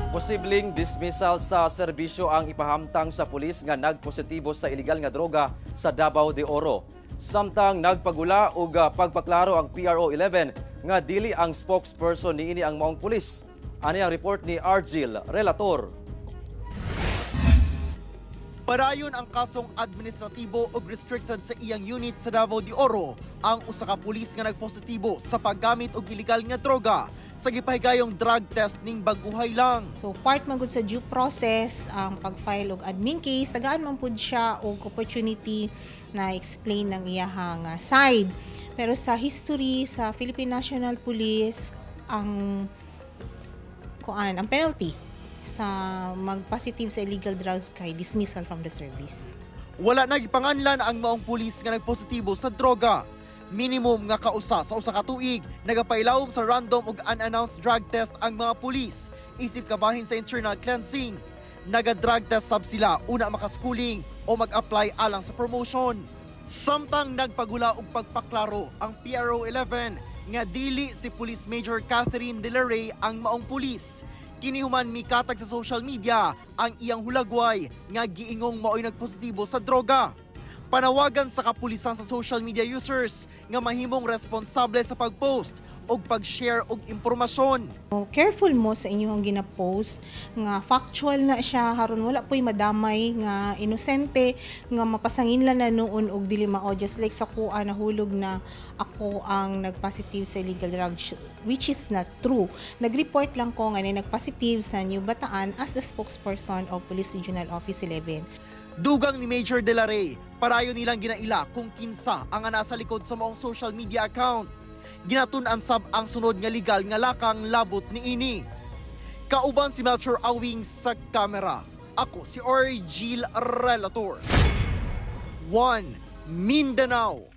Posibleng dismissal sa serbisyo ang ipahamtang sa pulis nga nagpositibo sa illegal nga droga sa Davao de Oro. Samtang nagpagula og pagpaklaro ang PRO 11 nga dili ang spokesperson niini ang maong pulis. Ani ang report ni Argil Relator. Padayon ang kasong administratibo ug restricted sa iyang unit sa Davao de Oro ang usa ka pulis nga nagpositibo sa paggamit og illegal nga droga sa gipahigayong drug test ning baguhay lang. So part man gud sa due process ang pag-file og admin case, tagaan man pud siya og opportunity na explain ng iyahang side. Pero sa history sa Philippine National Police, ang kuan, ang penalty sa mag-positive sa illegal drugs kay dismissal from the service. Wala na gipanganlan ang maong pulis nga nagpositibo sa droga. Minimum nga kausa sa usa ka tuig, nagapailawom sa random ug unannounced drug test ang mga pulis. Isip kabahin sa internal cleansing. Naga-drug test sab sila una makaschooling o mag-apply alang sa promotion. Samtang nagpagula og pagpaklaro ang PRO 11 nga dili si Police Major Catherine De La Rey ang maong pulis. Kini human mikatag sa social media ang iyang hulagway nga giingong maoy nagpositibo sa droga. Panawagan sa kapulisan sa social media users nga mahimong responsable sa pag-post o pag-share og impormasyon. So, careful mo sa inyong gina-post nga factual na siya haron wala po'y madamay nga inosente nga mapasanginlan na noon og dili mao, just like sa kuha nahulog na ako ang nag-positive sa illegal drugs, which is not true. Nag-report lang ko nga na nag-positive sa New Bataan as the spokesperson of Police Regional Office 11. Dugang ni Major De La Rey, padayon nilang ginaila kung kinsa ang nasa likod sa maong social media account. Ginatun-an sab ang sunod nga legal nga lakang labot niini. Kauban si Melchor Awing sa kamera. Ako si Orgil Relator. 1 Mindanao.